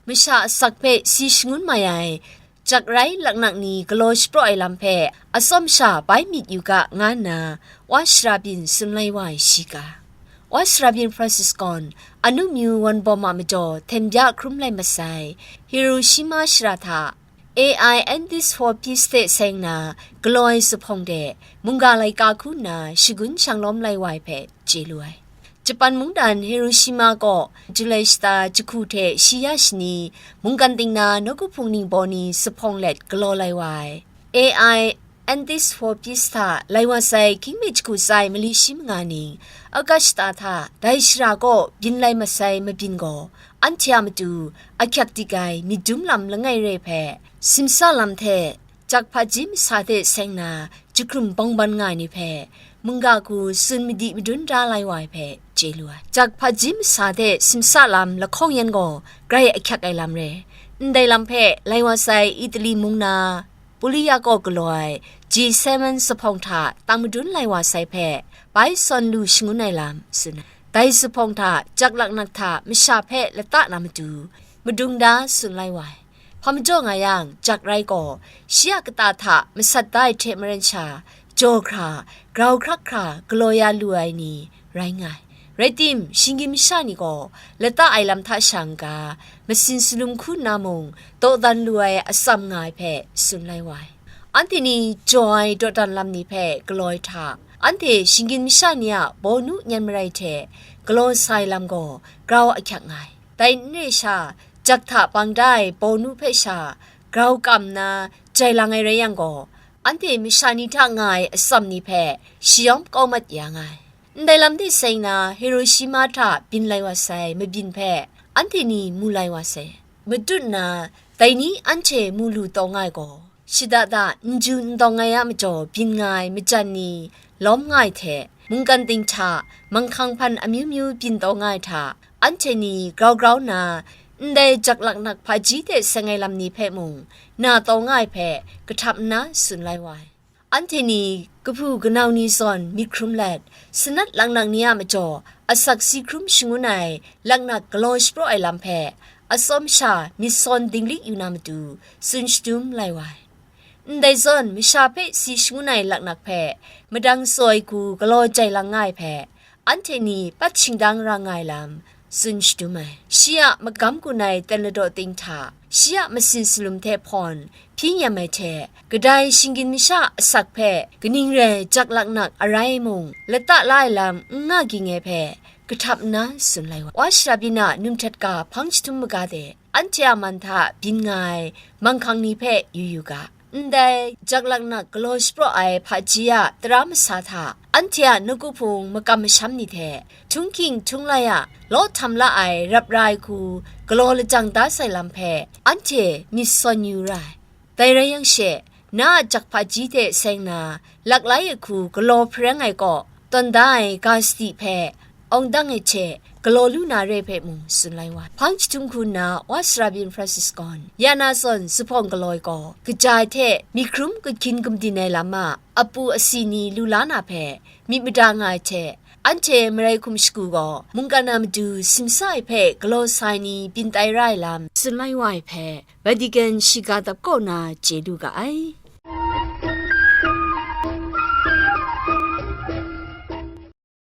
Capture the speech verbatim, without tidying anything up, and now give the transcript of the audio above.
masha asak hpe si shangun mai ai, jak rai laknak ni galaw shapraw ai lam hpe atsawm sha bai myit yu ga, nga nna wa shara byin tsun lai wa ai shi ga. Wa shara byin Francis gaw, anu myu wan bawm a majaw hten bya hkrum lai masai, Hiroshima shara hta A I Antis for Peace hte seng na galaw ai zuphpawng de mungga laika hku nna shagun shanglawm lai wa ai hpe chye lu ai. Japan mungdan Hiroshima kaw Julai shata jahku hte shi ya shani mungkan ting na nawku hpung ningbaw ni zuphpawng let galaw lai wa ai. A I Antis for Peace hta lai wa sai hkying mi jahku tsai mali shi manga ning, August shata hta dai shara kaw byin lai masai mabyin gaw, anhte a matu ahkyak dik ai myit dum lam langai re hpe, simsa lam hte jak hpaji masa hte seng na jahkrum bawng ban nga ai ni hpe, mungga hku tsun madi madun da lai wa ai hpe chye lu ai. Jak hpaji masa hte simsa lam lahkawng yan gaw grai ahkyak ai lam re. Ndai lam hpe lai wa sai Italy mung na Pulia kaw galaw ai G seven zuphpawng hta tang madun lai wa sai hpe bai sawn lu shangun ai lam tsun ai. Dai zuphpawng hta jak laknak hta masha hpe lata na matu, madung da tsun lai wa ai. Hpa majaw nga yang, jak rai gaw, shi a kata hta masat da ai hte maren sha, jaw hkra, grau hkrak hkra galaw ya lu ai ni rai nga ai. Rai tim, shinggyim masha ni gaw lata ai lam hta sha n-ga, masin salum hku nna mung dawdan lu ai atsam nga ai hpe tsun lai wa ai. Anhte ni jaw ai dawdan lam ni hpe galaw ai hta, anhte shinggyim masha ni a bawnu nyan marai hte galaw sa ai lam gaw grau ahkyak nga ai. Dai n re sha, jak hta bang da ai bawnu hpe sha grau kam nna jai lang ai rai yang gaw, anhte masha ni hta nga ai atsam ni hpe shayawm kau mat ya nga ai. Ndai lam de seng na Hiroshima hta byin lai wa sai mabyin hpe anhte ni mu lai wa sai. Matut nna, dai ni anhte mu lu taw nga ai gaw, shada da n ju n dawng ai a majaw byin nga ai majan ni lawm nga ai hte, mungkan ting hta manghkang hpan amyu myu byin taw nga ai hta, anhte ni grau grau nna, ndai jak laknak hpaji hte seng ai lam ni hpe mung na taw nga ai hpe kahtap nna tsun lai wa ai. Anhte ni kahpu kanau ni zawn myit hkrum let, sanat laknak ni a majaw asak si hkrum shangun ai laknak galaw shapraw ai lam hpe atsawm sha myit sawn dinglik yu na matu tsun shadum lai wa ai. Ndai zawn masha hpe si shangun ai laknak hpe madang tsaw ai hku galaw jai lang nga ai hpe, anhte ni pat shingdang ra nga ai lam tsun shadum ai. Shi a magam gun ai ten ladaw ting hta, shi a masin salum hte hpawn hpyi nyam ai hte, kadai shinggyim masha asak hpe kaning rai jak laknak arai mung, lata la ai lam n nga ging ai hpe, kahtap nna tsun lai wa. Wa shara byin a num htet ga hpang jahtum maga de, anhte a man hta byin nga ai manghkang ni hpe yu yu ga. Ndai jak laknak galaw shapraw ai hpaji a tara masa hta, anhte a nawku hpung makam masham ni hte, htunghking htunglai a law htam la ai rap ra ai hku galaw lajang da sai lam hpe, anhte myit sawn yu ra ai. Dai rai yang she, na a jak hpaji hte seng na, laklai ai hku galaw hpareng ai kaw, tawn da ai ga sadi hpe, awng dang ai hte galaw lu na re hpe mung tsun lai wa ai. Hpang jahtum hku nna wa sara byin Francis gaw, ya na zawn zuphpawng galaw ai gaw, kaja ai hte myit hkrum kahkyin gamdin ai lam a apu asi ni lu la na hpe myit mada nga ai hte, anhte marai hkum shagu gaw, mungkan a matu simsa ai hpe galaw sa ai ni byin tai ra ai lam tsun lai wa ai hpe, Vatican shiga dap kaw na chye lu ga ai.